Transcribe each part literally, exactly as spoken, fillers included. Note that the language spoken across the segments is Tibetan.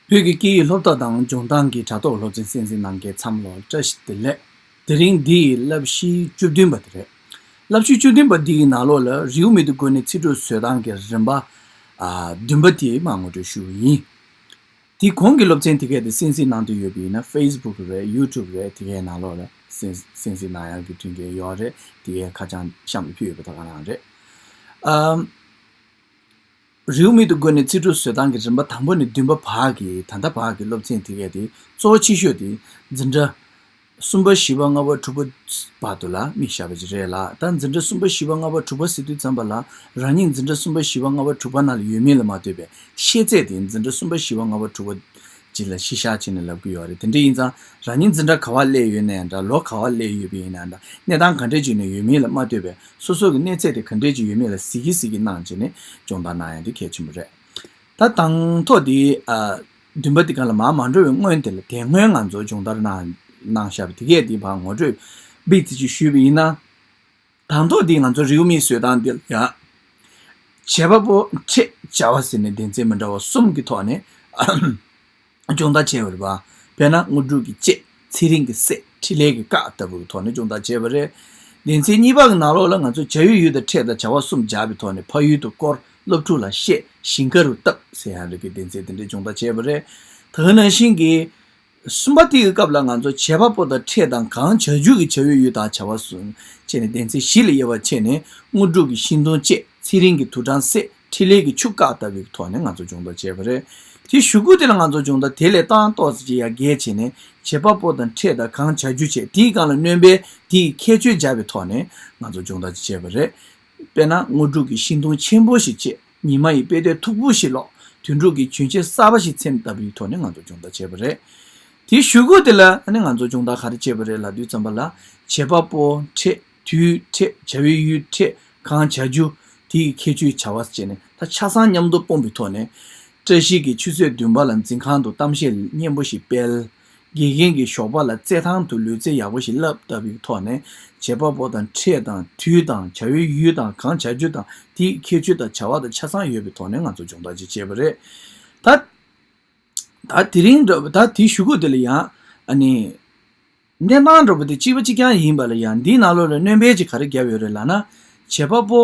བོད་ཀྱི་སྐད་ཡིག་སློབ་གྲྭ་དང་ལྗོངས་ཐང་གི་དྲ་ཐོག་སློབ་ཚན་གསན་གཟིགས་གནང་མཁན་ཚང་མ་ལ་བཀྲ་ཤིས་བདེ་ལེགས། དེ་རིང་འདི་ཡི་བསླབ་གཞི་བཅུ་བདུན་པ་དེ་རེད། བསླབ་གཞི་བཅུ་བདུན་པ་འདི་ཡི་ནང་ལོགས་ལ་རེའུ་མིག་ཏུ་བཀོད་ནས་ཚིག་གྲུབ་བཟོ་སྟངས་ཀྱི་རིམ་པ་ཨ་བདུན་པ་དེ་མར་ངོ་སྤྲོད་ཞུ་གི་ཡིན། དེ་གོང་གི་སློབ་ཚན་དེ་གས་དེ་གསན་གཟིགས་གནང་འདོད་ཡོད་པ་ཡིན་ན་ཕེ་སི་བུག་རེད། ཡུ་ཊུབ་རེད། དེ་གའི་ནང་ལོགས་ལ་གསན་གཟིགས་གནང་ཡག་གི་མཐུན་རྐྱེན་ཡོད་རེད། དེ་གའི་ཁ་བྱང་གཤམ་ལ་ཕུལ་ཡོད་པ་དེ་ག་རང་རེད། ཨམ། རེའུ་མིག་ཏུ་བཀོད་ནས་ཚིག་གྲུབ་བཟོ་སྟངས་ཀྱི་རིམ་པ་དང་པོ་ནས་བདུན་པ་བར་གྱི་ད་ལྟ་བར་གྱི་སློབ་ཚན་དེ་གས་དེ་གཙོ་བོ་ཆེ་ཤོས་དེ་འཛིན་གྲྭ་གསུམ་པ་བཞི་པ་ལྔ་པ་དྲུག་པ་བར་དུ་ལ་དམིགས་བཞག་པ་ཅིག་རེད་ལ། ད་འཛིན་གྲྭ་གསུམ་པ་བཞི་པ་ལྔ་པ་དྲུག་པ་ཟེར་དུས་ཙམ་པ་ལ་རང་ཉིད་འཛིན་གྲྭ་གསུམ་པ་བཞི་པ་ལྔ་པ་དྲུག་པ་ནང་ལ་ཡོད་མེད་ལ་མ་ལྟོས་པའི་ཤེས་ཚད་དེ་འཛིན་གྲྭ་གསུམ་པ་བཞི་པ་ལྔ་པ་དྲུག་པ་ཅིག་ལ་གཞི་བཞག་བྱས་ནས་ལབ་ཀྱི་ཡོད་རེད། དེ་འདྲ་ཡིན་ཙང་རང་ཉིད་འཛིན་གྲྭ་ག་པར་སླེབས་ཡོད་ནའི་འདྲ། ལོ་ག་པར་སླེབས་ཡོད་པ་ཡིན་ནའི་འདྲ། གནས་སྟངས་ག་འདྲས་ཅིག་ནས་ཡོད་མེད་ལ་མ་ལྟོས་པའི་སོ་སོ་གི་གནས་ཚད་དེ་ག་འདྲས་ཅིག་ཡོད་མེད་ལ་གཟིགས་ཀྱི་གཟིགས་ཀྱི་གནང་བྱས་ནས་སྦྱོང་བརྡར་གནང་ཡ་དེ་གལ་ཆེན་པོ་རེད། ད་དང་ཐོག་དེ་ཨ་བདུན་པ་དེ་ག་ལ་མར་མ་འགྲོ་བའི་སྔོན་དེ་ལ་དེ་སྔོན་ང་ཚོ་སྦྱོང་བརྡར་གནང་གནང་བཞག་པ་དེ་གས་དེ་ཕར་ངོ་སྤྲོད་སྦིག་ཙི་ཅིག་ཞུས་པ་ཡིན་ན། དང་ཐོག་འདི་ང་ཚོ་རེའུ་མིག་བཟོས་སྟངས་འདི་ལ་ཡང་། བྱེད་པ་པོ་ཕྲད་བྱ་བ་ཟེར་ནས་སྡེ་ཚན་མི་འདྲ་བ་གསུམ་གྱི་ཐོག་ནས་སྦྱོང་བརྡར་བྱས་པ་རེད་པ། དཔེར་ན་དངོས་གྲུབ་ཀྱི་བཅས། ཚེ་རིང་གི་བསྲེ། འཕྲིན་ལས་ཀྱི་བཀག་ལྟ་བུའི་ཐོག་ནས་སྦྱོང་བརྡར་བྱས་པ་རེད། སྡེ་ཚན་གཉིས་པ་གི་ནང་ལོགས་ལ་ང་ཚོ་བྱ་བའི་ཡུལ་དང་ཕྲད་དང་བྱ་བ་གསུམ་སྦྱར་བའི་ཐོག་ནས་ཕ་ཡུལ་དུ་བསྐོར། སློབ་ཕྲུག་ལ་བཤད། ཞིང་ཁ་རུ་བཏབ་ཟེར་ཡ་རིགས་ཀྱི་སྡེ་ཚན་དེ་འདྲའི་སྦྱོང་བརྡར་བྱས་པ་རེད། དེ་ནང་བཞིན་གྱི། གསུམ་པ་དེ་གི་སྐབས་ལ་ང་ཚོ་བྱེད་པ་པོ་དང་ཕྲད་དང་གང་བྱ་རྒྱུ་གི་བྱ་བའི་ཡུལ་དང་བྱ་བ་གསུམ་བྱས་ནས་སྡེ་ཚན་བཞི་ལ་དབྱེ་བ་ཕྱེ་ནས་དངོས་གྲུབ་ཀྱི་ཤིང་སྡོང་བཅད། ཚེ་རིང་གི་དུར་སྦྲང་བསྲེ། འཕྲིན་ལས་ཀྱི་ཆུ་བཀག་ལྟ་བུའི་ཐོག་ནས་ང་ཚོ་སྦྱོང་བརྡར་བྱས་པ་རེད། དེའི་གཞུག་གུ་དེ་ལ་ང་ཚོ་སྦྱོང་བརྡར་དེ་ལས་ཏང་ཏོག་ཙམ་ཅིག་ཡར་རྒྱས་བྱས་ནས་བྱེད་པ་པོ་དང་ཕྲད་དང་གང་བྱ་རྒྱུ་བྱས། དེའི་སྒང་ལ་སྣོན་པའི་དེའི་ཁྱད་ཆོས་སྦྱར་བའི་ཐོག་ནས་ང་ཚོ་སྦྱོང་བརྡར་ཅིག་བྱས་པ་རེད། དཔེར་ན་དངོས་གྲུབ་ཀྱི་ཤིང་སྡོང་ཆེན་པོ་ཞིག་བཅད། ཉི་མ་ཡི་དཔལ་དོན་མཐུག་པོ་ཞིག་ཀློག། དུས་འཁྲུག་གི་གྱོན་ཆས་གསར་པ་ཞིག་འཚེམ་ལྟ་བུའི་ཐོག་ནས་ང་ཚོ་སྦྱོང་བརྡར་བྱས་པ་རེད། དེའི་གཞུག་གུ་དེ་ལ་ཨ་ནི་ང་ཚོ་སྦྱོང་བརྡར་ག་རེ་བྱས་པ་རེད་ལབ་དུས་ཙམ་པ་ལ། བྱེད་པ་པོ་ཕྲད། དུས་ཕྲད། བྱ་བའི་ཡུལ་ཕྲད། གང་བྱ་རྒྱུ། དེ་ཡི་ཁྱད་ཆོས་བྱ་བ་བྱས་ནས་ད་ཆ་ཚང་མཉམ་དུ་སྤུངས་པའི་ཐོག་ནས། བཀྲ་ཤིས་ཀྱིས་ཆུ་ཚོད་བདུན་པ་ལ་འཛིན་ཁང་དུ་གཏམ་བཤད་སྙན་པོ་ཞིག་སྤེལ། དགེ་རྒན་གྱིས་ཞོགས་པ་ལ་རྩེད་ཐང་དུ་ལུས་རྩལ་ཡག་པོ་ཞིག་བསླབ་ལྟ་བུའི་ཐོག་ནས་བྱེད་པ་པོ་དང་ཕྲད་དང་དུས་དང་བྱ་བའི་ཡུལ་དང་གང་བྱ་རྒྱུ་དང་དེའི་ཁྱད་ཆོས་དང་བྱ་བ་དང་ཆ་ཚང་ཡོད་པའི་ཐོག་ནས་ང་ཚོ་སྦྱོང་བརྡར་ཅིག་བྱས་པ་རེད། ད་ད་དེ་རིང་འདྲ་ད་དེའི་གཞུག་གུ་དེ་ལ་ཡང་ཨ་ནི། གནས་སྟངས་འདྲ་པོ་དེ་གཅིག་པ་གཅིག་རྐྱང་ཡིན་པ་ལ་ཡང་འདིའི་ནང་ལོགས་ལ་སྣོན་པ་ཅིག་ག་རེ་བརྒྱབ་ཡོད་རེད་ལབ་ན། བྱེད་པ་པོ་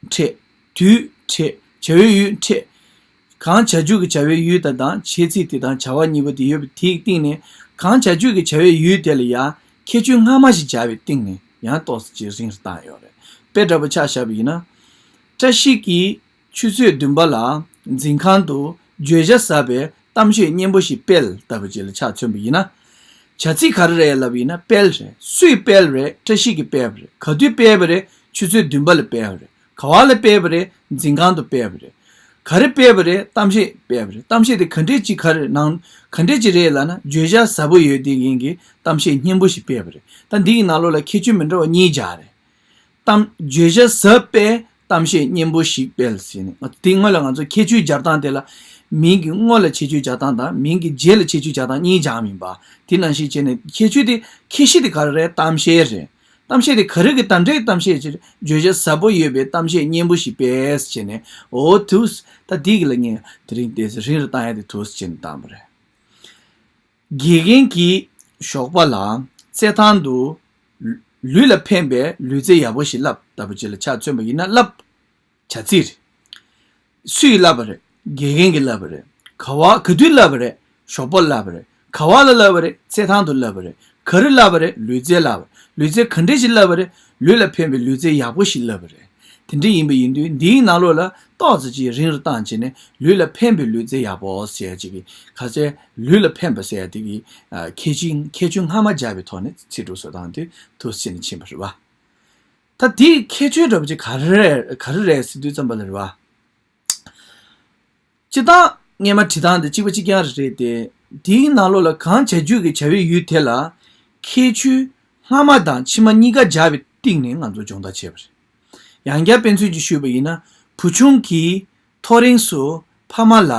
ཕྲད། དུས་ཕྲད། བྱ་བའི་ཡུལ་ཕྲད། གང་བྱ་རྒྱུ་གི་བྱ་བའི་ཡུལ་དེ་དང་བྱེད་ཚིག་དེ་དང་བྱ་བ་གཉིས་པོ་དེ་ཡོད་པ་དེའི་སྟེང་ནས་གང་བྱ་རྒྱུ་གི་བྱ་བའི་ཡུལ་དེ་ལ་ཡང་ཁྱད་ཆོས་སྔ་མ་ཞིག་སྦྱར་བའི་སྟེང་ནས་ཡང་ཏོག་ཙམ་ཅིག་རིང་རུ་བཏང་ཡོད་རེད། དཔེ་འདྲ་པོ་ཆ་བཞག་པ་ཡིན་ན། བཀྲ་ཤིས་ཀྱིས་ཆུ་ཚོད་བདུན་པ་ལ་འཛིན་ཁང་དུ་བརྗོད་བྱ་ཟབ་པའི་གཏམ་བཤད་སྙན་པོ་ཞིག་སྤེལ་ལྟ་བུ་ཅིག་ལ་ཆ་མཚོན་པ་ཡིན་ན། བྱ་ཚིག་ག་རེ་རེད་ལབ་པ་ཡིན་ན་སྤེལ་རེད། སུས་སྤེལ་རེད། བཀྲ་ཤིས་ཀྱིས་སྤེལ་བ་རེད། ག་དུས་སྤེལ་བ་རེད། ཆུ་ཚོད་བདུན་པ་ལ་སྤེལ་བ་རེད། ག་བ་ལ་སྤེལ་བ་རེད། འཛིན་ཁང་དུ་སྤེལ་བ་རེད། ག་རེ་སྤེལ་བ་རེད། གཏམ་བཤད་སྤེལ་བ་རེད། གཏམ་བཤད་དེ་ག་འདྲས་ཅིག་ག་རེ་ནང་ག་འདྲས་ཅིག་རེད་ལབ་ན་བརྗོད་བྱ་ཟབ་པོ་ཡོད་དེ་ཡིན་གྱི་གཏམ་བཤད་སྙན་པོ་ཞིག་སྤེལ་བ་རེད། ད་འདི་ཡི་ནང་ལོགས་ལ་ཁྱད་ཆོས་མི་འདྲ་བ་གཉིས་སྦྱར་རེད། གཏམ་བརྗོད་བྱ་ཟབ་པའི་གཏམ་བཤད་སྙན་པོ་ཞིག་སྤེལ་ཟེར་ནས་དེ་སྔོན་ལ་ང་ཚོ་ཁྱད་ཆོས་སྦྱར་སྟངས་དེ་ལ་མིང་གི་སྔོན་ལ་ཁྱད་ཆོས་སྦྱར་སྟངས་དང་མིང་གི་རྗེས་ལ་ཁྱད་ཆོས་སྦྱར་སྟངས་གཉིས་སྦྱངས་ཡིན་པ། དེ་ནང་བཞིན་བྱས་ནས་ཁྱད་ཆོས་དེ་ཁྱད་གཞི་དེ་ག་རེ་རེད། གཏམ་བཤད་རེད། གཏམ་བཤད་དེ་ག་རེ་གི་ག་འདྲའི་གཏམ་བཤད་ཅིག་རེད། བརྗོད་བྱ་ཟབ་པོ་ཡོད་པའི་གཏམ་བཤད་སྙན་པོ་ཞིག་སྤེལ་ཟེར་ནས་འོ་དུས་ད་འདི་གི་ལ་ངས་དེ་རིང་དེ་རིང་རུ་བཏང་ཡ་དེ་དུས་ཟེར་ནས་བཏང་བ་རེད། དགེ་རྒན་གྱིས་ཞོགས་པ་ལ་རྩེད་ཐང་དུ་ལུས་ལ་ཕན་པའི་ལུས་རྩལ་ཡག་པོ་ཞིག་བསླབ་ལྟ་བུ་ཅིག་ལ་ཆ་མཚོན་པ་ཡིན་ན་བསླབ། བྱ་ཚིག་རེད། སུས་བསླབ་པ་རེད། དགེ་རྒན་གྱིས་བསླབ་པ་རེད། ག་བ་ག་དུས་བསླབ་པ་རེད། ཞོགས་པ་བསླབ་པ་རེད། ག་བ་ལ་བསླབ་པ་རེད། རྩེད་ཐང་དུ་བསླབ་པ་རེད། ག་རེ་བསླབ་པ་རེད། ལུས་རྩལ་བསླབ་པ་རེད། ལུས་རྩལ་ག་འདྲས་ཞིག་བསླབ་པ་རེད། ལུས་ལ་ཕན་པའི་ལུས་རྩལ་ཡག་པོ་ཞིག་བསླབ་པ་རེད། དེ་འདྲ་ཡིན་པ་ཡིན་དུས་འདིའི་ནང་ལོགས་ལ་ཏོག་ཙམ་ཅིག་རིང་རུ་བཏང་བྱས་ནས་ལུས་ལ་ཕན་པའི་ལུས་རྩལ་ཡག་པོ་ཟེར་ཡ་ཅིག་གི་ག་ཚད་ལུས་ལ་ཕན་པ་ཟེར་ཡ་དེ་གི་ཨ་ཁྱད་ཆོས་ཁྱད་ཆོས་སྔ་མ་སྦྱར་བའི་ཐོག་ནས་ཚིག་གྲུབ་བཟོ་སྟངས་དེ་དུས་ཕྱིན་ནས་ཕྱིན་པ་རེད་བ། ད་དེའི་ཁྱད་ཆོས་འདྲ་པོ་ཅིག་ག་རེ་རེད་ག་རེ་རེད་ཟེར་དུས་ཙམ་པ་ལ་རེད་བ། སྤྱིར་བཏང་སྔས་མ་བྲིས་སྟངས་དེ་གཅིག་པ་གཅིག་རྐྱང་རེད་དེ། དེའི་ནང་ལོགས་ལ་གང་བྱ་རྒྱུ་གི་བྱ་བའི་ཡུལ་དེ་ལ་ཁྱད་ཆོས་སྔ་མ་དང་ཕྱི་མ་གཉིས་ཀ་སྦྱར་བའི་སྟེང་ནས་ང་ཚོ་སྦྱོང་བརྡར་བྱས་པ་རེད། ཡང་བསྐྱར་དཔེ་མཚོན་ཅིག་ཞུས་པ་ཡིན་ན་བུ་ཆུང་གིས་ཐོ་རེངས་སུ་ཕ་མ་ལ་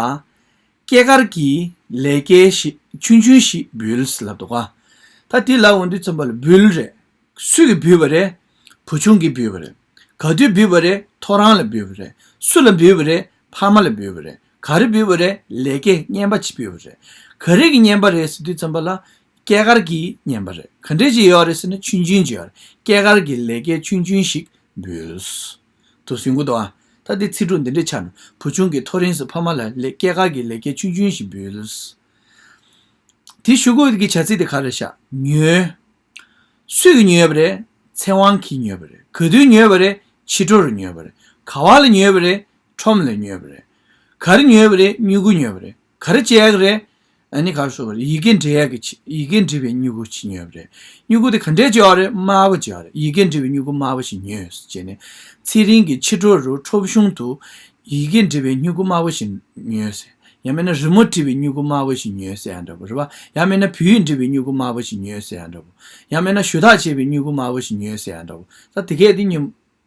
སྐྱེས་སྐར་གྱི་ལས་སྐལ་ཞིག་ཆུང་ཆུང་ཞིག་འབུལ་ལབ་འདུག་ག་ད་དེ་ལབ་འོང་དུས་ཙམ་པ་ལ་འབུལ་རེད། སུ་གིས་འབུལ་བ་རེད། བུ་ཆུང་གིས་འབུལ་བ་རེད། ག་དུས་འབུལ་བ་རེད། ཐོ་རངས་ལ་འབུལ་བ་རེད། སུ་ལ་འབུལ་བ་རེད། ཕ་མ་ལ་འབུལ་བ་རེད། ག་རེ་འབུལ་བ་རེད། ལས་ཀའི་རྔན་པ་ཅིག་འབུལ་བ་རེད། ག་རེ་གི་རྔན་པ་རེད་ཟེར་དུས་ཙམ་པ་ལ། སྐྱེས་སྐར་གྱི་རྔན་པ་རེད། ག་འདྲས་ཅིག་ཡོད་རེད་ཟེར་ན་ཆུང་ཆུང་ཅིག་ཡོད་རེད། སྐྱེས་སྐར་གྱི་ལས་ཀ་ཆུང་ཆུང་ཞིག་འབུལ། དུ་གསུང་གི་འདུག་ཨ། ད་འདི་ཚིག་གྲོགས་འདི་འདྲས་ཆགས་ནས་བུ་ཆུང་གི་ཐོ་རེངས་སུ་ཕ་མ་ལ་ལས་སྐྱེས་སྐར་གྱི་ལས་ཀ་ཆུང་ཆུང་ཞིག་འབུལ། དེ་ཞུ་སྒོ་གི་བྱ་ཚིག་དེ་ག་རེ་བཞག་ཉོས། སུས་ཀྱིས་ཉོས་པ་རེད། ཚེ་དབང་གིས་ཉོས་པ་རེད། ག་དུས་ཉོས་པ་རེད། ཕྱི་དྲོ་རུ་ཉོས་པ་རེད། ག་བ་ལ་ཉོས་པ་རེད། ཁྲོམ་ལ་ཉོས་པ་རེད། ག་རེ་ཉོས་པ་རེད། སྨྱུ་གུ་ཉོས་པ་རེད། ག་རེ་བྱས་ཀྱི་རེད། ཨ་ནི་ག་རེ་ཟེར་དགོས་རེད། ཡི་གེ་འབྲི་ཡག་གི་ཆེད། ཡི་གེ་འབྲི་བའི་སྨྱུ་གུ་ཅིག་ཉོས་པ་རེད། སྨྱུ་གུ་དེ་ག་འདྲས་ཅིག་ཡོད་རེད། དམར་པོ་ཅིག་ཡོད་རེད། ཡི་གེ་འབྲི་བའི་སྨྱུ་གུ་དམར་པོ་ཞིག་ཉོས་ཟེར་བྱས་ནས། ཚེ་རིང་གིས་ཕྱི་དྲོ་རུ་ཁྲོམ་གཞུང་དུ་ཡི་གེ་འབྲི་བའི་སྨྱུ་གུ་དམར་པོ་ཞིག་ཉོས་ཟེར། ཡང་མིན་ན་རི་མོ་བྲིས་པའི་སྨྱུ་གུ་དམར་པོ་ཞིག་ཉོས་ཟེར་ཡག་འདྲ་པོ་རེད་པ། ཡང་མིན་ན་བོད་ཡིག་འབྲི་བའི་སྨྱུ་གུ་དམར་པོ་ཞིག་ཉོས་ཟེར་ཡག་འདྲ་པོ། ཡང་མིན་ན་ཞུ་དག་བྱས་པའི་སྨྱུ་གུ་དམར་པོ་ཞིག་ཉོས་ཟེར་ཡག་འདྲ་པོ། ད་དེ་གས་དེ་སྨྱུ་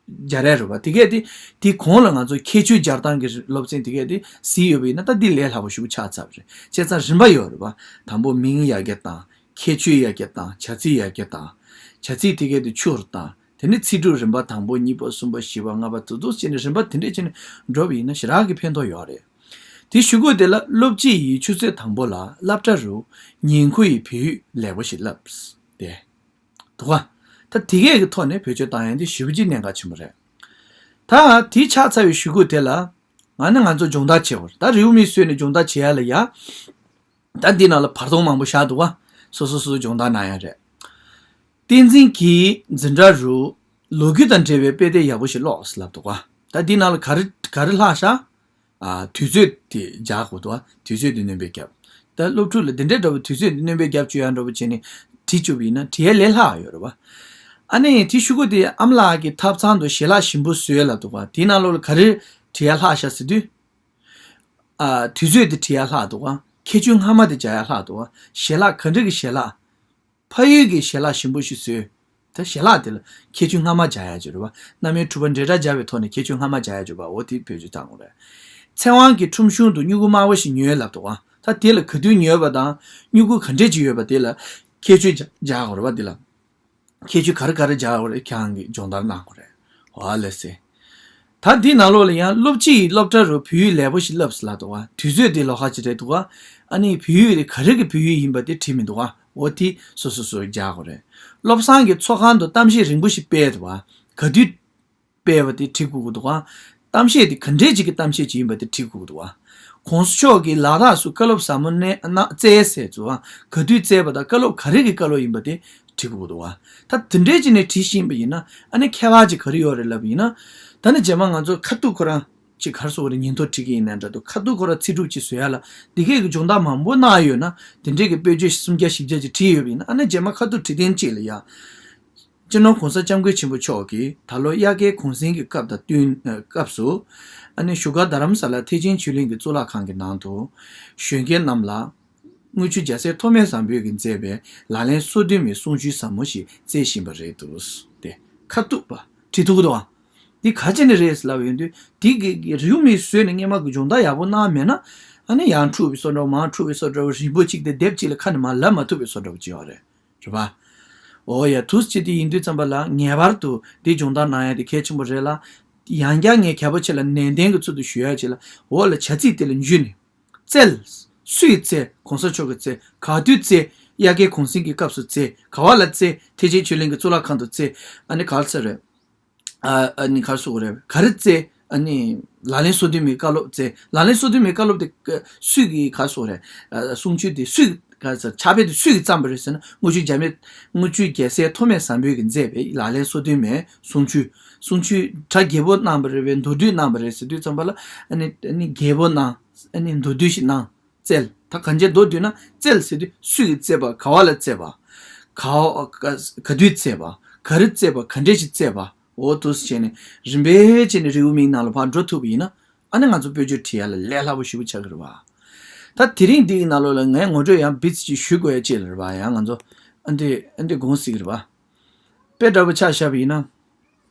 སྦྱར་ཡག་རེད་པ། དེ་གས་དེ་དེ་གོང་ལ་ང་ཚོ་ཁྱད་ཆོས་སྦྱར་སྟངས་ཀྱི་སློབ་ཚན་དེ་གས་དེ་གཟིགས་ཡོད་པ་ཡིན་ན། ད་འདི་ལས་སླ་པོ་ཞེ་པོ་ཆགས་ཚར་བ་རེད། བྱས་ཙང་རིམ་པ་ཡོད་རེད་པ། དང་པོ་མིང་ཡར་རྒྱས་བཏང་། ཁྱད་ཆོས་ཡར་རྒྱས་བཏང་། བྱ་ཚིག་ཡར་རྒྱས་བཏང་། བྱ་ཚིག་དེ་གས་དེ་ཕྱོགས་རུ་བཏང་། དེ་ནས་ཚིག་གྲོགས་རིམ་པ་དང་པོ་གཉིས་པ་གསུམ་པ་བཞི་པ་ལྔ་པ་དེ་ཚོ་བྱས་ནས་རིམ་པ་དེ་འདྲས་བྱས་ནས་འགྲོ་བ་ཡིན་ན་ཞེ་དྲག་གི་ཕན་ཐོགས་ཡོད་རེད། དེ་ཞུ་སྒོ་དེ་ལ་སློབ་སྤྱི་ཡིས་ཆུ་ཚོད་དང་པོ་ལ་སློབ་གྲྭ་རུ་ཉིང་ཁུ་ཡི་བོད་ཡིག་ལེགས་པོ་ཞིག་བསླབས་ཏེ། འདུག་ག་ད་དེ་གས་ཀྱི་ཐོག་ནས་བེད་སྤྱོད་བཏང་ཡག་འདི་ཞེ་པོ་ཅིག་གནད་འགག་ཆེན་པོ་རེད། ད་དེ་ཆགས་ཚར་བའི་གཞུག་གུ་དེ་ལ་ང་ནི་ང་ཚོ་སྦྱོང་བརྡར་བྱེད་དགོས་རེད། ད་རེའུ་མིག་བཟོས་ནས་སྦྱོང་བརྡར་བྱེད་ཡག་ལ་ཡ། ད་འདི་ནང་ལ་བར་སྟོང་མང་པོ་བཞག་འདུག་ག་སོ་སོ་སོ་སོ་སྦྱོང་བརྡར་གནང་ཡག་རེད། བསྟན་འཛིན་གྱིས་འཛིན་གྲྭ་རུ་ལོ་རྒྱུས་དང་འབྲེལ་བའི་དཔེ་དེབ་ཡག་པོ་ཞིག་ཀློགས་ལབ་འདུག་ག་ད་འདི་ནང་ལ་ག་རེ་ག་རེ་ལྷག་ཤག་ཨ། དུས་ཚོད་དེ་སྦྱར་དགོས་འདུག་ཨ། དུས་ཚོད་དེ་སྣོན་པ་བརྒྱབ། ད་སློབ་ཕྲུག་ལ་འདི་འདྲའི་འདྲ་པོ་དུས་ཚོད་དེ་སྣོན་པ་བརྒྱབ་བཅུག་ཡག་འདྲ་པོ་བྱས་ནས་བྲིས་བཅུག་པ་ཡིན་ན་བྲིས་ཡག་ལས་སླ་ཡོད་རེད་པ། ཨ་ནི་དེ་ཞུ་སྒོ་དེ་ཨ་མ་ལགས་ཀྱི་ཐབ་ཚང་དུ་ཞལ་ལག་ཞིམ་པོ་བཟོས་ལབ་འདུག་ག་དེའི་ནང་ལོགས་ལ་ག་རེ་བྲིས་ཡག་ལྷག་ཤག་ཟེར་དུས། ཨ། དུས་ཚོད་དེ་བྲིས་ཡག་ལྷག་འདུག་ག་ཁྱད་ཆོས་སྔ་མ་དེ་སྦྱར་ཡག་ལྷག་འདུག་ག་ཞལ་ལག་ག་འདྲ་གི་ཞལ་ལག་ཕ་ཡུལ་གྱི་ཞལ་ལག་ཞིམ་པོ་ཞིག་བཟོས། ད་ཞལ་ལག་དེ་ལ་ཁྱད་ཆོས་སྔ་མ་སྦྱར་ཡག་ཅིག་རེད་པ། རྣམ་དབྱེ་དྲུག་པ་འབྲེལ་སྒྲ་སྦྱར་བའི་ཐོག་ནས་ཁྱད་ཆོས་སྔ་མ་སྦྱར་ཡག་ཅིག་རེད་པ། འོ་དེ་བེད་སྤྱོད་བཏང་དགོས་རེད། ཚེ་དབང་གིས་ཁྲོམ་གཞུང་དུ་སྨྱུ་གུ་དམར་པོ་ཞིག་ཉོས་ལབ་འདུག་ག་ད་དེ་ལ་ག་དུས་ཉོས་པ་དང་སྨྱུ་གུ་ག་འདྲས་ཅིག་ཡོད་པ་དེ་ལ་ཁྱད་ཆོས་སྦྱར་དགོས་རེད་པ། དེ་ལ་ཁྱད་ཆོས་ག་རེ་ག་རེ་སྦྱར་དགོས་རེད། ཁྱེད་རང་གིས་སྦྱོང་བརྡར་གནང་དགོས་རེད། འོ་ལགས་སེ། ད་འདིའི་ནང་ལོགས་ལ་ཡང་སློབ་སྤྱི་ཡིས་སློབ་གྲྭ་རུ་བོད་ཡིག་ལེགས་པོ་ཞིག་བསླབས་ལབ་འདུག་ག་དུས་ཚོད་དེ་ལོགས་ཀ་ཅིག་རེད་འདུག་ག་ཨ་ནི་བོད་ཡིག་དེ་ག་རེ་གི་བོད་ཡིག་ཡིན་པ་དེ་བྲིས་མི་འདུག་ག་འོ་དེ་སོ་སོ་སོ་སྦྱར་དགོས་རེད། བློ་བཟང་གིས་ཚོགས་ཁང་དུ་གཏམ་བཤད་རིང་པོ་ཞིག་སྤེལ་འདུག་ག་ག་དུས་སྤེལ་བ་དེ་བྲིས་དགོས་ཀྱི་འདུག་ག་གཏམ་བཤད་དེ་ག་འདྲས་ཅིག་གི་གཏམ་བཤད་ཅིག་ཡིན་པ་དེ་བྲིས་དགོས་ཀྱི་འདུག་ག་གོང་ས་མཆོག་གིས་ལ་དྭགས་སུ་བཀའ་སློབ་ཟབ་མོ་གནང་སྩལ་ཟེར་འདུག་ག་ག་དུས་སྩལ་བ་དང་བཀའ་སློབ་ག་རེ་གི་བཀའ་སློབ་ཡིན་པ་དེ་བྲིས་དགོས་ཀྱི་འདུག་ག་ད་དེ་འདྲས་ཅིག་ནས་བྲིས་ཤེས་པ་ཡིན་ན། ཨ་ནི་ཁྱད་པར་ཅིག་ག་རེ་ཡོད་རེད་ལབ་པ་ཡིན་ན། ད་ནི་རྗེས་མ་ང་ཚོ་ཁ་ཐུག་ཁོ་རང་ཅིག་ག་རེ་ཟེར་དགོས་རེད། ཉིན་ཐོ་བྲིས་ཀྱི་ཡིན་ན་འདྲ་འདུག་ཁ་ཐུག་ཁོ་རང་ཚིག་གྲུབ་ཅིག་བཟོ་ཡག་ལ་འདི་གས་ཀྱི་སྦྱོང་བརྡར་མང་པོ་གནང་ཡོད་ན། དེ་འདྲས་ཀྱི་དཔེ་བརྗོད་སུམ་བརྒྱ་བཞི་བརྒྱ་ཅིག་བྲིས་ཡོད་པ་ཡིན་ན། ཨ་ནི་རྗེས་མ་ཁ་ཐུག་བྲིས་སྟངས་གཅིག་ལ་ཡ། སྤྱི་ནོར་༸གོང་ས་༸སྐྱབས་མགོན་ཆེན་པོ་མཆོག་གིས་ད་ལོ་དབྱར་ཁའི་གུང་གསེང་གི་སྐབས་དང་བསྟུན། ཨ། སྐབས་སུ། ཨ་ནི་བཞུགས་སྒར་རྡ་རམ་ས་ལ་ཐེག་ཆེན་ཆོས་གླིང་གི་གཙུག་ལག་ཁང་གི་ནང་དུ། གཞོན་སྐྱེས་རྣམས་ལ་དངུལ་ཆུ་རྒྱལ་སྲས་ཐོགས་མེད་བཟང་པོས་ཀྱིས་མཛད་པའི་ལག་ལེན་སོ་བདུན་མའི་གསུང་ཆོས་ཟབ་མོ་ཞིག་སྩལ་བཞིན་པ་རེད་འདུག་སྟེ། ཁ་ཐུག་པ་བྲིས་ཐུབ་ཀྱི་འདུག་ག་འདི་ག་ཅི་ནས་རེད་ལབ་ཡོང་དུས། འདི་གི་རེའུ་མིག་བཟོས་ནས་སྔས་མ་གི་སྦྱོང་བརྡར་ཡག་པོ་གནང་མེད་ན། ཨ་ནི་ཡང་འཁྲུག་པའི་བཟོ་འདྲ་པོ་མར་འཁྲུག་པའི་བཟོ་འདྲ་པོ་རིང་པོ་གཅིག་དེ་དེབ་གཅིག་ལ་ཁ་ནས་མར་ལབ་མ་ཐུབ་པའི་བཟོ་འདྲ་པོ་ཅིག་ཡོད་རེད། རེད་པ། འོ་ཡ། འདུག་སེ་བྱས་དེ་ཡིན་དུས་ཙམ་པ་ལ་ངེས་པར་དུ་འདི་སྦྱོང་བརྡར་གནང་ཡ་དེ་གལ་ཆེན་པོ་རེད་ལ། ཡང་བསྐྱར་ངས་གལ་པོ་ཆེ་ལ་ནན་ཏན་གྱི་ཚུལ་དུ་ཞུ་ཡ་བྱས་ལ། འོ་ལ་བྱ་ཚིག་དེ་ལ་འཇུས་ནས། བསྩལ། སུས་བསྩལ། གོང་ས་མཆོག་གིས་བསྩལ། ག་དུས་བསྩལ། དབྱར་ཁའི་གུང་གསེང་གི་སྐབས་སུ་བསྩལ། ག་བ་ལ་བསྩལ། ཐེག་ཆེན་ཆོས་གླིང་གི་གཙུག་ལག་ཁང་དུ་བསྩལ། ཨ་ནི་ག་རེ་ཟེར་རེད། ཨ་ཨ་ནི་ག་རེ་ཟེར་དགོས་རེད། ག་རེ་བསྩལ། ཨ་ནི་ལག་ལེན་སོ་བདུན་མའི་བཀའ་སློབ་བསྩལ། ལག་ལེན་སོ་བདུན་མའི་བཀའ་སློབ་དེ་སུས་ཀྱིས་ག་རེ་ཟེར་དགོས་རེད། ཨ། གསུང་ཆོས་དེ་སུས་ག་རེ་ཟེར། ཕྱག་དཔེ་དེ་སུས་ཀྱིས་བརྩམས་པ་རེད་ཟེར་ན། དངུལ་ཆུ་རྒྱལ་མེད། དངུལ་ཆུ་རྒྱལ་སྲས་ཐོགས་མེད་བཟང་པོས་ཀྱིས་མཛད་པའི་ལག་ལེན་སོ་བདུན་མའི་གསུང་ཆོས། གསུང་ཆོས་གྲ་རྒྱས་པོ་གནང་བ་རེད་པས། མདོར་བསྡུས་གནང་བ་རེད་ཟེར་དུས་ཙམ་པ་ལ། ཨ་ནི་ཨ་ནི་རྒྱས་པོ་གནང་། ཨ་ནི་མདོར་བསྡུས་ཤིག་གནང་། བསྩལ། ད་གང་ཅི་མདོར་བསྡུས་ན་བསྩལ་ཟེར་དུས་སུས་ཀྱིས་བསྩལ་པ། ག་བ་ལ་བསྩལ་བ། ག་ག་ག་དུས་བསྩལ་བ། ག་རེ་བསྩལ་བ། ག་འདྲས་ཞིག་བསྩལ་བ། འོ་འདུག་སེ་བྱས་ནས་རིམ་པས་བྱས་ནས་རེའུ་མིག་ནང་ལ་ཕར་འགྲོ་ཐུབ་པ་ཡིན་ན། ཨ་ནི་ང་ཚོ་དཔེ་བརྗོད་བྲིས་ཡ་ལ་ལས་སླ་པོ་ཞེ་པོ་ཆགས་ཀྱི་རེད་པ། ད་དེ་རིང་འདི་ཡི་ནང་ལོགས་ལ་ངས་ངོ་སྤྲོད་ཡང་བིས་ཅིག་ཞུ་དགོས་ཡ་ཅིག་ལ་རེད་པ། ཡང་ང་ཚོ་ཨ་འདི་ཨ་འདི་དགོངས་སྲིད་ཀྱི་རེད་པ། དཔེ་འདྲ་པོ་ཆ་བཞག་པ་ཡིན་ན།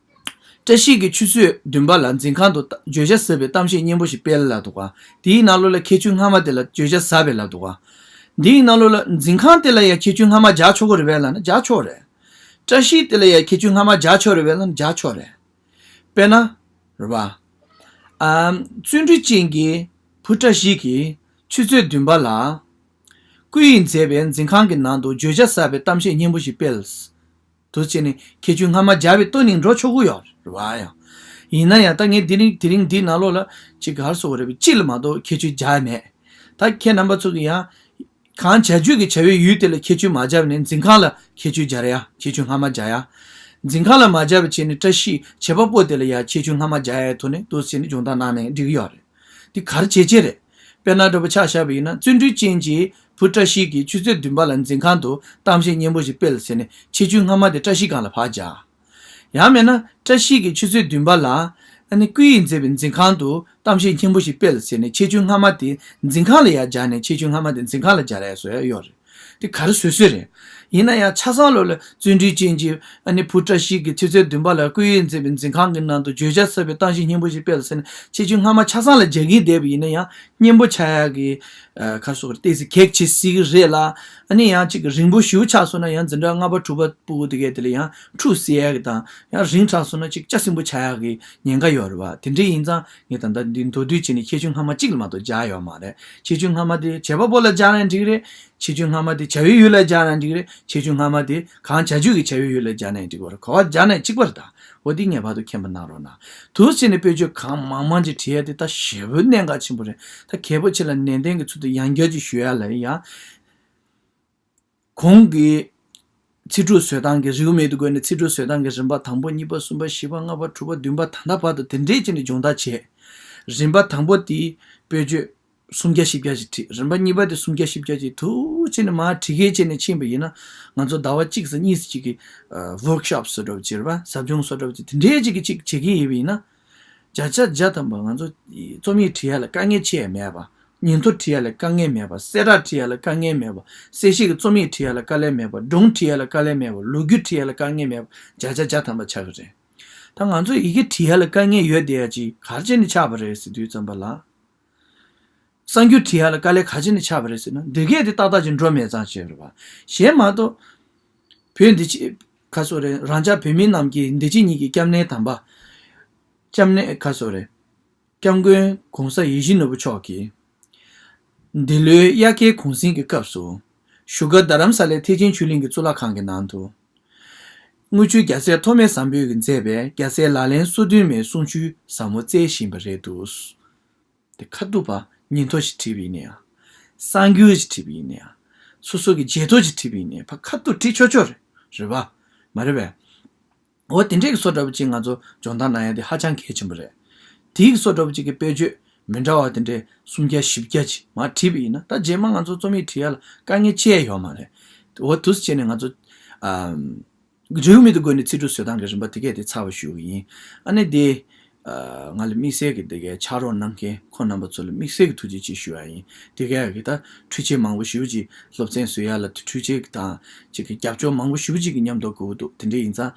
བཀྲ་ཤིས་ཀྱིས་ཆུ་ཚོད་བདུན་པ་ལ་འཛིན་ཁང་དུ་བརྗོད་བྱ་ཟབ་པའི་གཏམ་བཤད་སྙན་པོ་ཞིག་སྤེལ་ལབ་འདུག་ག་འདིའི་ནང་ལོགས་ལ་ཁྱད་ཆོས་སྔ་མ་དེ་ལ་བརྗོད་བྱ་ཟབ་པའི་ལབ་འདུག་ག་འདིའི་ནང་ལོགས་ལ་འཛིན་ཁང་དེ་ལ་ཡང་ཁྱད་ཆོས་སྔ་མ་སྦྱར་ཆོག་གི་རེད་པས་ལབ་ན་སྦྱར་ཆོག་རེད། བཀྲ་ཤིས་དེ་ལ་ཡང་ཁྱད་ཆོས་སྔ་མ་སྦྱར་ཆོག་རེད་པས་ལབ་ན་སྦྱར་ཆོག་རེད། དཔེར་ན། རེད་པ། ཨམ། བརྩོན་འགྲུས་ཅན་གྱི་ བུ་བཀྲ་ཤིས་ཀྱིས་ཆུ་ཚོད་བདུན་པ་ལ། སྐུ་ཡིས་མཛེས་པའི་འཛིན་ཁང་གི་ནང་དུ་བརྗོད་བྱ་གསར་པའི་གཏམ་བཤད་སྙན་པོ་ཞིག་སྤེལ། དུ་བྱས་ནས་ཁྱད་ཆོས་སྔ་མ་སྦྱར་བའི་ལྟོ་ནི་འགྲོ་ཆོག་གི་ཡོད་རེད་བ་ཡང་། ཡིན་ན་ཡང་ད་ངས་དེ་རིང་དེ་རིང་འདིའི་ནང་ལོགས་ལ་ཅིག་ག་རེ་ཟེར་དགོས་རེད་པས། གཅིག་ལ་མ་གཏོགས་ཁྱད་ཆོས་སྦྱར་མེད། ད་ཁྱེད་རྣམ་པ་ཚོ་གིས་ཡང་། གང་བྱ་རྒྱུད་ཀྱི་བྱ་བའི་ཡུལ་དེ་ལ་ཁྱད་ཆོས་མ་སྦྱར་ནས་འཛིན་ཁང་ལ་ཁྱད་ཆོས་སྦྱར་ཡ། ཁྱད་ཆོས་སྔ་མ་སྦྱར་ཡ། འཛིན་ཁང་ལ་མ་སྦྱར་བ་བྱས་ནས་བཀྲ་ཤིས་བྱེད་པ་པོ་དེ་ལ་ཡ་ཁྱད་ཆོས་སྔ་མ་སྦྱར་ཡའི་ཐོག་ནས་འདུག་སེ་བྱས་ནས་སྦྱོང་བརྡར་གནང་ནས་འགྲིག་གི་ཡོད་རེད། འདི་ག་རེ་བྱེད་བྱེད་རེད། དཔེར་ན་འདྲ་པོ་ཆ་བཞག་པ་ཡིན་ན། བརྩོན་འགྲུས་ཅན་གྱི་བུ་བཀྲ་ཤིས་ཀྱིས་ཆུ་ཚོད་བདུན་པ་ལ་འཛིན་ཁང་དུ་གཏམ་བཤད་སྙན་པོ་ཞིག་སྤེལ་ཟེར་ནས་ཁྱད་ཆོས་སྔ་མ་དེ་བཀྲ་ཤིས་སྒང་ལ་ཕར་སྦྱར། ཡང་མིན་ན་བཀྲ་ཤིས་ཀྱིས་ཆུ་ཚོད་བདུན་པ་ལ་ཨ་ནི་སྐུ་ཡིས་མཛེས་པའི་འཛིན་ཁང་དུ་གཏམ་བཤད་སྙན་པོ་ཞིག་སྤེལ་ཟེར་ནས་ཁྱད་ཆོས་སྔ་མ་དེ་འཛིན་ཁང་ལ་ཡར་སྦྱར་ནས་ཁྱད་ཆོས་སྔ་མ་དེ་འཛིན་ཁང་ལ་སྦྱར་ཡ་བཟོ་ཡ་ཡོད་རེད། དེ་ག་རེ་བཟོས་བཟོས་རེད། ཡིན་ན་ཡང་ཆ་ཚང་ལོ་ལ་བརྩོན་འགྲུས་ཅན་གྱི་ཨ་ནི་བུ་བཀྲ་ཤིས་ཀྱིས་ཆུ་ཚོད་བདུན་པ་ལ་སྐུ་ཡིས་མཛེས་པའི་འཛིན་ཁང་གི་ནང་དུ་བརྗོད་བྱ་གསར་པའི་གཏམ་བཤད་སྙན་པོ་ཞིག་སྤེལ་ཟེར་ནས་ཁྱད་ཆོས་སྔ་མ་ཆ་ཚང་ལ་སྦྱར་གྱིན་བསྡད་པ་ཡིན་ན་ཡང་སྙན་པོ་ཆགས་ཡག་གི་ཨ་ཁ་སོགས་ཏོག་ཙམ་གེགས་བྱེད་སྲིད་ཀྱི་རེད་ལ། ཨ་ནི་ཡང་ཅིག་རིང་པོ་ཞེ་པོ་ཆགས་སོང་ན་ཡང་འཛིན་གྲྭ་ལྔ་པ་དྲུག་པ་ཕྲུ་གུ་དེ་གས་དེ་ལ་ཡང་འཁྲུག་སྲིད་ཡག་གི་དང་། ཡང་རིང་དྲགས་སོང་ན་ཅིག་སྐྱ་སེང་པོ་ཆགས་ཡག་གི་ཉེན་ཁ་ཡོད་རེད་བ། དེ་འདྲ་ཡིན་ཙང་ངས་ད་ལྟ་འདི་མདོར་བསྡུས་བྱས་ནས་ཁྱད་ཆོས་སྔ་མ་གཅིག་ལ་མ་གཏོགས་སྦྱར་ཡོད་མ་རེད། ཁྱད་ཆོས་སྔ་མ་དེ་བྱེད་པ་པོ་ལ་སྦྱར་ན་འགྲིག་གི་རེད། ཁྱད་ཆོས་སྔ་མ་དེ་བྱ་བའི་ཡུལ་ལ་སྦྱར་ན་འགྲིག་གི་རེད། ཁྱད་ཆོས་སྔ་མ་དེ་གང་བྱ་རྒྱུད་ཀྱི་བྱ་བའི་ཡུལ་ལ་སྦྱར་ན་འགྲིག་གི་རེད། ག་པར་སྦྱར་ན་གཅིག་པ་རེད་ད། འོ་དེ་ངེས་པར་དུ་མཁྱེན་པ་གནང་རོགས་གནང་། དུ་བྱས་ནས་དཔེ་བརྗོད་གང་མང་མང་ཅིག་བྲིས་ཡ་དེ་ད་ཞེ་པོ་གནད་འགག་ཆེན་པོ་རེད། ད་གལ་པོ་ཆེ་ལ་ནན་ཏན་གྱི་ཚུལ་དུ་ཡང་བསྐྱར་ཅིག་ཞུ་ཡ་ལ་ཡང་། གོང་གི་ཚིག་གྲུབ་བཟོ་སྟངས་ཀྱི་རེའུ་མིག་ཏུ་བཀོད་ནས་ཚིག་གྲུབ་བཟོ་སྟངས་ཀྱི་རིམ་པ་དང་པོ། གཉིས་པ། གསུམ་པ། བཞི་པ། ལྔ་པ། དྲུག་པ། བདུན་པ། ད་ལྟ་བར་དུ་དེ་འདྲས་བྱས་ནས་སྦྱོང་བརྡར་བྱས། རིམ་པ་དང་པོ་དེའི་དཔེ་བརྗོད་སུམ་བརྒྱ་བཞི་བརྒྱ་ཞིག་བྲིས། རིམ་པ་གཉིས་པ་དེ་སུམ་བརྒྱ་བཞི་བརྒྱ་ཞིག་ཐུགས་ཆེ་ནས་མར་བྲིས་ཀྱིན་བྱས་ནས་ཕྱིན་པ་ཡིན་ན། ང་ཚོ་ཟླ་བ་གཅིག་ཙམ་གཉིས་ཙམ་ཅིག་གི་ཨ་ཝོརྐ་ཤོབ་བཟོ་འདྲ་བོ་བྱེད་རེད་པ། ཟབ་སྦྱོང་བཟོ་འདྲ་བོ་བྱེད། དེ་འདྲས་ཅིག་གི་ཅིག་བྱེད་ཀྱི་ཡིན་པ་ཡིན་ན། བརྒྱ་ཆ་བརྒྱ་ཐམ་པ་ང་ཚོ་རྩོམ་ཡིག་བྲིས་ཡ་ལ་དཀའ་ངལ་ཅི་ཡང་མེད་པ། ཉིན་ཐོ་བྲིས་ཡ་ལ་དཀའ་ངལ་མེད་པ། གསལ་བསྒྲགས་བྲིས་ཡ་ལ་དཀའ་ངལ་མེད་པ། གསལ་བཤད་ཀྱི་རྩོམ་ཡིག་བྲིས་ཡ་ལ་དཀའ་ལས་མེད་པ། སྒྲུང་བྲིས་ཡ་ལ་དཀའ་ལས་མེད་པ། ལོ་རྒྱུས་བྲིས་ཡ་ལ་དཀའ་ངལ་མེད་པ། བརྒྱ་ཆ་བརྒྱ་ཐམ་པ་ཆགས་ཀྱི་རེད། ད་ང་ཚོ་ཡི་གེ་བྲིས་ཡ་ལ་དཀའ་ངལ་ཡོད་བསྡད་ཡ་ཅིག་ག་རེ་བྱས་ནས་ཆགས་པ་རེད་ཟེར་དུས་ཙམ་པ་ལ། གསར་འགྱུར་བྲིས་ཡ་ལ་དཀའ་ལས་ག་རེ་བྱས་ནས་ཆགས་པ་རེད་ཟེར་ན། འདི་གས་དེ་ཏག་ཏག་ཅིག་འགྲོ་མེད་ཙང་བྱས་རེད་པ། གཞན་མ་གཏོགས། བོད་འདི་ཕྱི། ཁ་སོ་རེ། རང་ཅག་བོད་མི་རྣམས་ཀྱི་འདི་ཕྱི་གཉིས་ཀྱི་སྐྱབས་གནས་དམ་པ། སྐྱབས་གནས། ཁ་སོ་རེ། སྐྱབས་མགོན་༸གོང་ས་ཡིད་བཞིན་ནོར་བུ་མཆོག་གིས། འདི་ལོའི་དབྱར་ཁའི་གུང་གསེང་གི་སྐབས་སུ། བཞུགས་སྒར་རྡ་རམ་ས་ལའི་ཐེག་ཆེན་ཆོས་གླིང་གི་གཙུག་ལག་ཁང་གི་ནང་དུ། དངུལ་ཆུ་རྒྱལ་སྲས་ཐོགས་མེད་བཟང་པོས་ཀྱིས་མཛད་པའི་རྒྱལ་སྲས་ལག་ལེན་སོ་བདུན་མའི་གསུང་ཆོས་ཟབ་མོ་བསྩལ་བཞིན་པ་རེད་འདུག། དེ་ཁ་ཐུག་པ་ཉིན་ཐོ་ཞིག་བྲིས་པ་ཡིན་ན་ཡང་། གསར་འགྱུར་ཞིག་བྲིས་པ་ཡིན་ན་ཡང་། སོ་སོ་གི་བརྗེད་ཐོ་ཞིག་བྲིས་པ་ཡིན་ན་ཡང་ཕར་ཁ་ཐུག་བྲིས་ཆོག་ཆོག་རེད། རེད་པ། མ་རེད་པས། འོ་དེ་འདྲས་ཀྱི་བཟོ་འདྲ་པོ་ཅིག་ང་ཚོ་སྦྱོང་བརྡར་གནང་ཡ་དེ་ཧ་ཅང་གལ་ཆེན་པོ་རེད། དེའི་བཟོ་འདྲ་པོ་ཅིག་གི་དཔེ་བརྗོད་མི་འདྲ་བ་དེ་འདྲས་སུམ་བརྒྱ་བཞི་བརྒྱ་ཅིག་མར་བྲིས་པ་ཡིན་ན། ད་རྗེས་མ་ང་ཚོ་རྩོམ་ཡིག་བྲིས་ཡ་ལ་དཀའ་ངལ་ཅི་ཡང་ཡོད་མ་རེད། འོ་དུས་སུ་བྱས་ནས་ང་ཚོ་ཨམ། རེའུ་མིག་ཏུ་བཀོད་ནས་ཚིག་གྲུབ་བཟོ་སྟངས་ཀྱི་རིམ་པ་དེ་གས་དེ་ཚར་བ་ཞུ་གི་ཡིན། ཨ་ནི་དེ། ཨ། ང་ལ་དམིགས་བསལ་གྱི་དེ་གས་ཕྱག་རོགས་གནང་མཁན་ཁོང་རྣམ་པ་ཚོ་ལ་དམིགས་བསལ་གྱི་ཐུགས་རྗེ་ཆེ་ཞུ་ཡ་ཡིན། དེ་གས་ཀྱི་ད་འཕྲུལ་ཆས་མང་པོ་ཞེ་པོ་ཅིག་སློབ་ཚན་བཟོ་ཡ་ལ་འཕྲུལ་ཆས་ཀྱི་དང་ཅིག་གི་རྒྱབ་སྐྱོར་མང་པོ་ཞེ་པོ་ཅིག་གི་མཉམ་དུ་དགོས་ཀྱི་འདུག། དེ་འདྲ་ཡིན་ཙང་།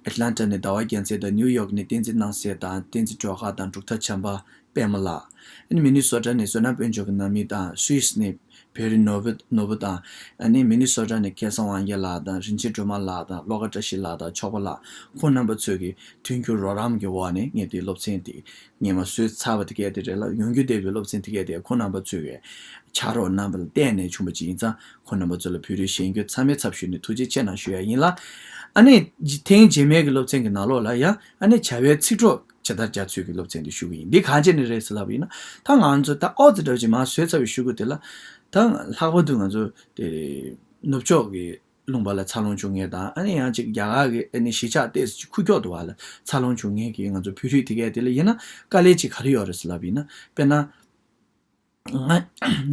ཨེ་ཊ་ལན་ཊ་ནས་ཟླ་བ་རྒྱལ་མཚན་དང་། ནིའུ་ཡོག་ནས་བསྟན་འཛིན་སྣང་གསལ་དང་། བསྟན་འཛིན་སྒྲོལ་དཀར་དང་། འབྲུག་ཐར་བྱམས་པ། པད་མ་ལགས། ཨ་ནི་མི་ནི་སོ་ཊ་ནས་བསོད་ནམས་དཔལ་འབྱོར་གྱི་ནང་མི་དང་། སུད་སི་ནས་བོད་རིགས་ནོར་བུ་ནོར་བུ་དང་། ཨ་ནི་མི་ནི་སོ་ཊ་ནས་སྐལ་བཟང་དབང་རྒྱལ་ལགས་དང་། རིན་ཆེན་སྒྲོལ་མ་ལགས་དང་། བློ་དགའ་བཀྲ་ཤིས་ལགས་དང་། ཕྱོགས་པ་ལགས། ཁོང་རྣམ་པ་ཚོས་ཀྱི་མཐུན་འགྱུར་རོགས་རམ་གྱི་འོག་ནས་ངས་དེའི་སློབ་ཚན་དེ་སྔོན་མ་བཟོས་ཚར་བ་དེ་གས་དེ་རེད་ལ། ཡོང་རྒྱུ་བསྡད་པའི་སློབ་ཚན་དེ་གས་དེ་ཁོང་རྣམ་པ་ཚོས་ཀྱི་ཕྱག་རོགས་གནང་བ་ལ་བརྟེན་ནས་བྱུང་བ་ཅིག་ཡིན་ཙང་། ཁོང་རྣམ་པ་ཚོ་ལ་བོད་རིགས་གཞོན་སྐྱེས་ཚང་མའི་ཚབ་ཞུས་ནས་ཐུགས་རྗེ་ཆེ་གནང་ཞུ་ཡ་ཡིན་ལ། ཨ་ནི་ཐེངས་རྗེས་མའི་གི་སློབ་ཚན་གྱི་ནང་ལོགས་ལ་ཡང་ཨ་ནི་བྱ་བའི་ཚིག་གྲོགས་ཇི་ལྟར་སྦྱར་ཚུལ་གྱི་སློབ་ཚན་དེ་ཞུ་གི་ཡིན། འདི་གང་བྱས་ནས་རེད་ཟེར་ལབ་པ་ཡིན་ན། ད་ང་ཚོ་ད་ཨོ་ཙི་འདྲ་བོ་ཅིག་མར་བཟོས་ཚར་བའི་གཞུག་གུ་དེ་ལ། ད་ལྷག་པར་དུ་ང་ཚོ་དེ་ནུབ་ཕྱོགས་ཀྱི་ལུང་པ་ལ་འཚར་ལོངས་བྱུང་མཁན་དང་། ཨ་ནི་ཡང་ཅིག་རྒྱ་གར་གྱི་ཨ་ནི་གཞིས་ཆགས་ཏོག་ཙམ་ཅིག་ཁུག་ཀྱོག་འདུག་པ་ལ་འཚར་ལོངས་བྱུང་མཁན་གྱི་ང་ཚོ་བོད་རིགས་དེ་གས་དེ་ལ་ཡིན་ན་དཀའ་ལས་ཅིག་ག་རེ་ཡོད་རེད་ཟེར་ལབ་པ་ཡིན་ན། དཔེར་ན། ང་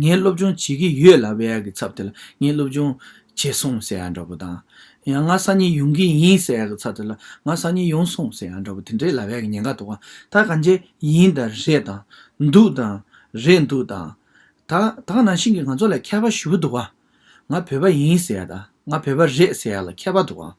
ངས་སློབ་སྦྱོང་བྱེད་ཀྱི་ཡོད་ལབ་ཡག་གི་ཚབ་དེ་ལ། ངས་སློབ་སྦྱོང་བྱས་སོང་ཟེར་ཡག་འདྲ་པོ་དང་། ཡང་ང་སང་ཉིན་ཡོང་གི་ཡིན་ཟེར་ཡག་གི་ཚབ་དེ་ལ། ང་སང་ཉིན་ཡོང་སོང་ཟེར་ཡག་འདྲ་པོ་དེ་འདྲས་ལབ་ཡག་གི་ཉེན་ཁ་འདུག་ག། ད་གང་བྱས་ཡིན་དང་རེད་དང་། འདུག་དང་། རེད་འདུག་དང་། ད་ད་ག་ནང་བཞིན་གྱི་ང་ཚོ་ལ་ཁྱད་པར་ཞེ་པོ་འདུག་ག། ང་བོད་པ་ཡིན་ཟེར་ཡག་དང་། ང་བོད་པ་རེད་ཟེར་ཡག་ལ་ཁྱད་པར་འདུག་ག།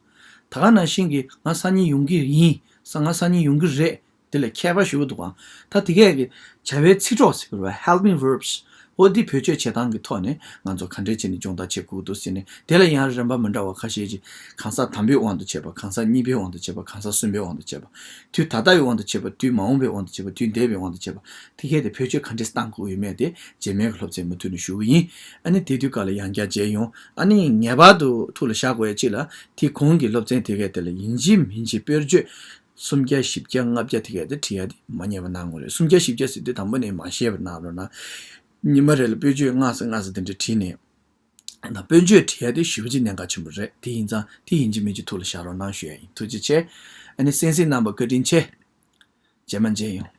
ད་ག་ནང་བཞིན་གྱི་ང་སང་ཉིན་ཡོང་གི་ཡིན། ས་ང་སང་ཉིན་ཡོང་གི་རེད། དེ་ལ་ཁྱད་པར་ཞེ་པོ་འདུག་ག། ད་དེ་གས་ཀྱི་བྱ་བའི་ཚིག་གྲོགས་ཟེར་དགོས་རེད་པ། helping verbs། ཨོ་འདི་བེད་སྤྱོད་བྱེད་སྟངས་ཀྱི་ཐོག་ནས་ང་ཚོ་ག་འདྲས་བྱས་ནས་སྦྱོང་བརྡར་བྱེད་དགོས་འདུག་ཟེར་ནས། དེ་ལ་ཡང་རིམ་པ་མི་འདྲ་བ་ཁ་ཤས་ཀྱི་གང་ཟག་དང་པོའི་དབང་དུ་བྱས་པ། གང་ཟག་གཉིས་པའི་དབང་དུ་བྱས་པ། གང་ཟག་གསུམ་པའི་དབང་དུ་བྱས་པ། དུས་ད་ལྟ་བའི་དབང་དུ་བྱས་པ། དུས་མ་འོངས་པའི་དབང་དུ་བྱས་པ། དུས་འདས་པའི་དབང་དུ་བྱས་པ། དེ་གས་དེ་བེད་སྤྱོད་ག་འདྲས་བཏང་དགོས་ཡོད་མེད་དེ་རྗེས་མའི་སློབ་ཚན་མུ་མཐུད་ནས་ཞུ་གི་ཡིན། ཨ་ནི་དེ་དུས་སྐབས་ལ་ཡང་བསྐྱར་མཇལ་ཡོང་། ཨ་ནི་ངེས་པར་དུ་ཐུགས་ལ་བཞག་དགོས་ཡ་གཅིག་ལ། དེ་གོང་གི་སློབ་ཚན་དེ་གས་དེ་ལ་ཡིན་གཅིག་མིན་གཅིག་དཔེར་བརྗོད་སུམ་བརྒྱ་བཞི་བརྒྱ་ལྔ་བརྒྱ་དེ་གས་དེ་བྲིས་ཡ་དེ་མ་བསྙེལ་བ་གནང་དགོས་རེད། སུམ་བརྒྱ་བཞི་བརྒྱ་ཟེར་དུས་དང་པོ་ནས་མ་ཤེས་པ་གནང་རོགས་གནང་། ཉི་མ་རེ་ལ་དཔེར་བརྗོད་ལྔ་ཙམ་ལྔ་ཙམ་དེ་འདྲ་བྲིས་ནས། ད་དཔེར་བརྗོད་བྲིས་ཡ་དེ་ཞེ་པོ་ཅིག་གནད་འགག་ཆེན་པོ་རེད། དེ་ཡིན་ཙང་དེ་ཡིན་གཅིག་མིན་གཅིག་ཐུགས་ལ་བཞག་རོགས་གནང་ཞུ་ཡ་ཡིན། ཐུགས་རྗེ་ཆེ། ཨ་ནི་གསན་གཟིགས་གནང་བར་བཀའ་དྲིན་ཆེ། རྗེས་མ་མཇལ་ཡོང་།